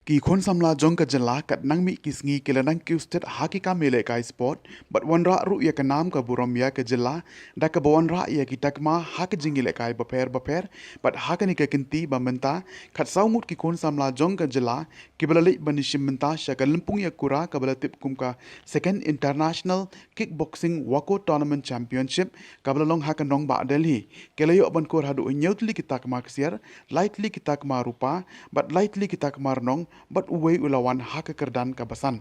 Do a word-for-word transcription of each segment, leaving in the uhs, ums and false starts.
Ki khun samla jong ka jylla kat nang mih ki sngi ki la nang kiew stet ha ki kam ïalehkai sport bad wanrah ruh ïa ka nam ka burom ïa ka jylla da kaba wanrah ïa ki takma ha ka jingïalehkai bapher bapher. Bad ha kane ka kynti ba mynta kat saw ngut ki khun samla jong ka jylla kiba la leit ban ïashim bynta sha ka lympung ïakura kaba la tip kum ka Second International Kickboxing Wako Tournament Championship kaba la long ha ka nongbah Delhi, ki la ïoh ban khur haduh hynñiew tylli ki takma ksiar, lai tylli ki takma rupa bad lai tylli ki takma rnong bad uwei u la wan ha ka kyrdan kaba san.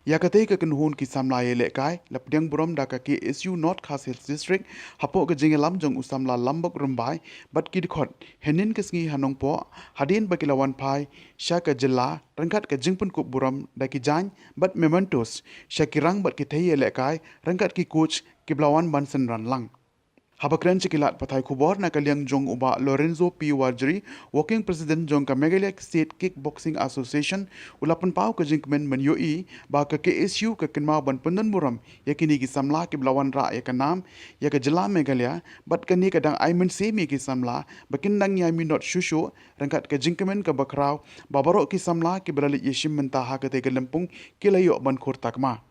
Ïa katei ka kynhun ki samla ïalehkai la pdiang burom da ka K S U North Khasi Hills District hapoh ka jingïalam jong u samla Lambok Rymbai bad ki dkhot hynnin ka sngi ha Nongpoh hadien ba ki la wan phai sha ka jylla ryngkat ka jingpynkup burom da ki jaiñ bad mementos sha ki rang bad ki thei ïalehkai ryngkat ki coach kiba la wan ban synran lang. Haba kren sha ki lad pathai khubor na ka liang jong u Bah Lorenzo P Warjri, Working President jong ka Meghalaya State Kickboxing Association, u la pynpaw ka jingkmen ban ïohi ba ka K S U ka kynmaw ban pyndon burom ïa kine ki samla kiba la wanrah ïa ka nam ïa ka jylla Meghalaya bad kane ka dang ai mynsiem ïa ki samla ba kin dang ïai minot shuh shuh ryngkat ka jingkmen kaba khraw ba baroh ki samla kiba la leit ïashim bynta ha katei ka lympung ki la ïoh ban khur takma.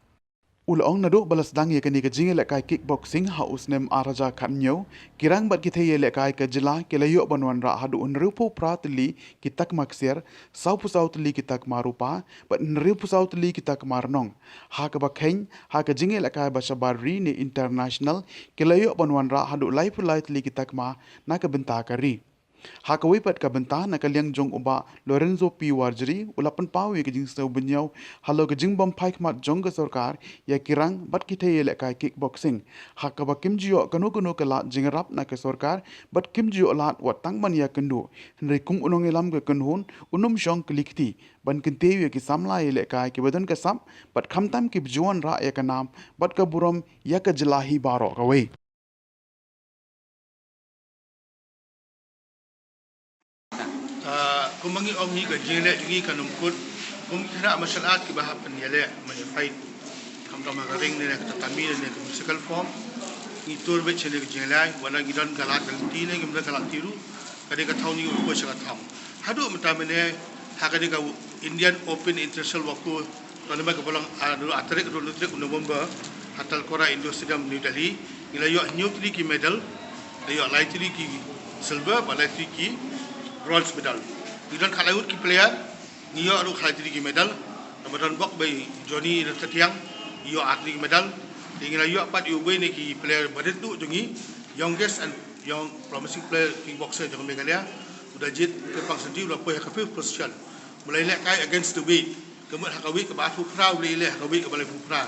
U la ong naduh ba la sdang ïa kane ka jingïalehkai kickboxing ha u snem ar hajar khathynñiew, ki rang bad ki thei ïalehkai ka jylla ki la ïoh ban wanrah haduh hynriewphew phra tylli ki takma ksiar, sawphew saw tylli ki takma rupa bad hynriewphew saw tylli ki takma rnong. Ha kaba kheiñ ha ka jingïalehkai ba shabar ri ne international ki la ïoh ban wanrah haduh laiphew lai tylli ki takma na ka bynta ka ri. Ha kawei pat ka bynta na ka liang jong u Bah Lorenzo P Warjri, u la pynpaw ïa ka jingsngew bynñiaw halor ka jingbym phai khmat jong ka sorkar ïa ki rang bad ki thei ïalehkai kickboxing, ha kaba kim ju ïoh kano kano ka lad jingïarap na ka sorkar bad kim ju ïoh lad wat tang ban ïakynduh. Hynrei kum u nongïalam ka kynhun, un ym shong kylli kti ban kyntiew ïa ki samla ïalehkai kiba don ka sap bad khamtam kiba ju wanrah ïa ka nam bad ka burom ïa ka jylla hi baroh kawei. Ah, kumba ngi ong, ngi ka jingleh jong ngi kan ym kut kum ki khynnah martial art kiba hap ban ïaleh, ban ïa fight, khamtam ha ka ring ne ka tatami ne ka physical form. Ngi tur beit sha kane ka jingleh, wat la ngi don ka lad ka lynti ne ngim don ka lad lynti ruh, ka dei ka thong, ngi ïoh sha ka thong. Haduh mynta mynne ha ka dei ka Indian Open International Wako Tournament kaba long, ah, naduh ar tarik haduh hynriew tarik u November ha Talkora Indoor Stadium, New Delhi. Ngi la ïoh hynñiew tylli ki medal, la ïoh lai tylli ki silver bad lai tylli ki bronze medal. Ngi don khatlai ngut ki player, ngi ïoh ruh khatlai tylli ki medal. Naba don bok bai Johnny Ryntathiang, ïoh ar tylli ki medal. Te ngi la ïoh pat ïa uwei na ki player ba rit duh jong ngi, youngest and young promising player kickboxer jong ka Meghalaya, u da jied kyrpang century, u la poi ha ka fifth position. U la ïalehkai against the weight. Ka mut ha ka weight kaba arphew phra u la ïaleh, ha ka weight kaba laiphew phra.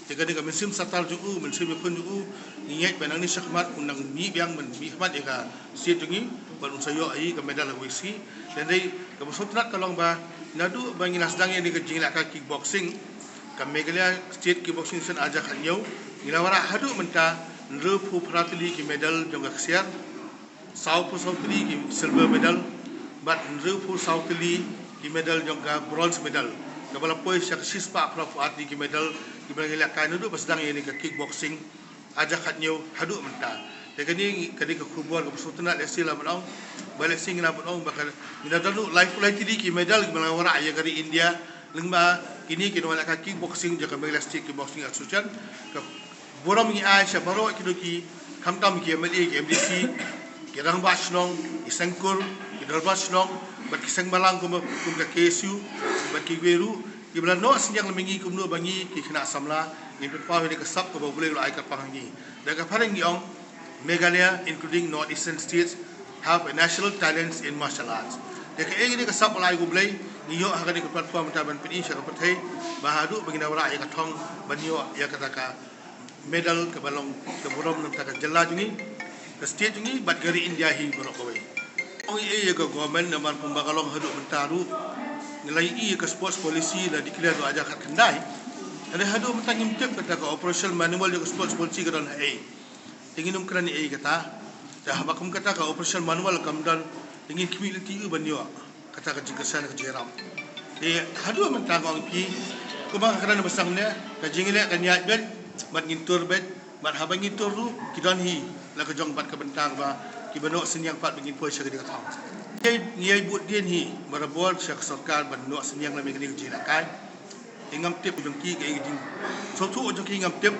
Te ka dei ka mynsiem satar jong u, mynsiem ïakhun jong u, ngi ngeit ba nangne shakhmat un nang mih biang ban mihkhmat ïa ka state jong ngi, bad un sa ïoh ïa ka medal ha kawei ka sngi. Hynrei kaba sngewtynnat ka long ba naduh ba ngi la sdang ïa kane ka jingïalehkai kickboxing, ka Meghalaya State Kickboxing Association ar hajar khathynñiew, ngi la wanrah haduh mynta hynriewphew phra tylli ki medal jong ka ksiar, sawphew saw tylli ki silver medal bad hynriewphew saw tylli ki medal jong ka bronze medal, kaba la poi sha ka shispah phraphew ar tylli ki medal kiba la ïalehkai naduh ba sdang ïa kane ka kickboxing ar hajar khathynñiew haduh mynta. Te kane ka dei ka khubor kaba sngewtynnat, lehse lah ban ong, ba lehse ngi lah ban ong ba ka, ngi la don ruh laiphew lai tylli ki medal kiba la wanrah ïa ka ri India lyngba kine ki nongïalehkai kickboxing jong ka Meghalaya State Kickboxing Association. Ka burom ngi ai sha baroh kino ki, khamtam ki M L A, ki M D C, ki rangbah shnong, ki seng kur, ki dorbar shnong bad ki seng balang kum, kum ka K S U bad kiwei ruh kiba la noh synñiang lem bad ngi kumno ba ngi ki khynnah samla ngin pynpaw ïa kane ka sap kaba U Blei u la ai kyrpang ha ngi. Da ka phareng ngi ong, Meghalaya, including North Eastern states, have a national talents in martial arts. Te kaei kane ka sap ba la ai U Blei, ngi ïoh ha kane ka platform mynta ban pyni sha ka pyrthei ba haduh ba ngin wanrah ïa ka thong ban ïoh ïa kata ka medal kaba long ka burom na ka bynta ka jylla jong ngi, ka state jong ngi bad ka ri India hi baroh kawei. Ong ïa ka government namar kumba ka long haduh mynta ruh ngi la ïohi ïa ka sports policy la declare haduh ar hajar khatkhyndai. Hynrei haduh mynta ngim tip kata ka operational manual jong ka sports policy ka don haei. Te ngin ym kren ïa kata. Te haba kum kata ka operational manual kam don, te ngin khmih lynti u ban ïoh kata ka jingkyrshan, ka jingïarap. Te haduh mynta nga ong ïa phi, kumba nga kren ba sdang ne, ka jingleh kan ïaid beit bad ngin tur beit, bad haba ngin tur ruh ki don hi la ka jong bad ka bynta kaba kiba noh synñiang pat ba ngin poi sha kane ka thong. Ngi ïai bud dien hi barabor sha ka sorkar ban noh synñiang lem ïa kane ka jingïalehkai. Te ngam tip jong ki ka ïing jing sngewthuh jong ki ngam tip.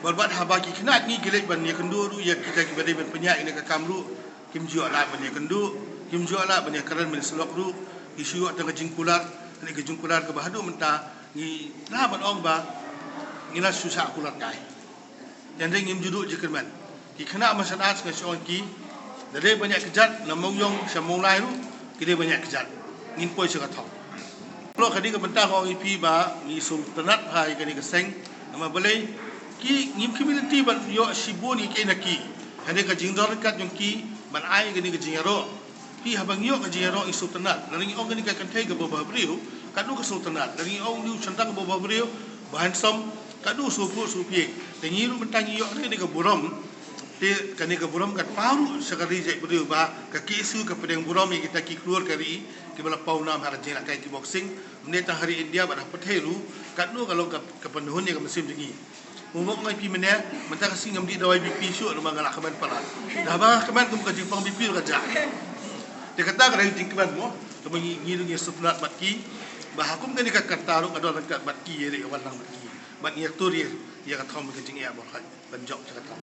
Bad bad haba ki khynnah ngi ki leit ban ïakynduh ruh ïa kita kiba dei ban pynïaid ïa kane ka kam ruh, kim ju ïoh lad ban ïakynduh, kim ju ïoh lad ban ïakren ban ïasyllok ruh. Ki shu ïoh tang ka jingkular, kane ka jingkular kaba haduh mynta ngi lah ban ong ba ngi la shu shah kular kai. Hynrei ngim ju duh jingkyrmen. Ki khynnah martial arts nga shu ong ki, da dei ban ïaid kjat na Mawïong sha Mawlai ruh ki dei ban ïaid kjat. Ngin poi sha ka thong. Lok ka dei ka bynta ka ong ïa phi ba ngi sngewtynnat bha ïa kane ka seng. Namar balei, ki ngim community ban ïoh shibun ïa ki na ki. Hynrei ka jingdon ryngkat jong ki ban ai kane ka jingïaroh. Phi, haba ngi ïoh ka jingïaroh ngi sngewtynnat. Lada ngi ong kane ka kynthei kaba bhabriew, katno ka sngewtynnat. Lada ngi ong une u shynrang kaba bhabriew, ba handsome, katno u sngewphuh sngewphieng. Te ngi ruh mynta ngi ïoh kane ka burom. Te kane ka burom kan paw ruh sha ka ri jaitbynriew ba ka K S U ka pdiang burom ïa kita ki khlur ka ri kiba la paw nam ha ka jingïalehkai kickboxing. Ym dei tang ha ri India bad ha pyrthei ruh, katno ka long ka, ka pynhun ïa ka mynsiem jong ngi. Mo, mo nga ong ïa phi mynne, mynta ka sngi ngam dih dawai B P shuh namar nga la kmen palat. Haba nga kmen kum ka jingpang B P ruh ka jah. Te kata ka dei jingkmen mo. Te mo ngi, ngi ruh ngi sngewtynnat bad ki. Ba ha kum kane ka kynta ruh ka don ryngkat bad ki, ïa ri wan lang bad ki. Bad ngi ïa tur ïa, ïa ka thong ka jingeh bor hoi ban jop ïa ka thong.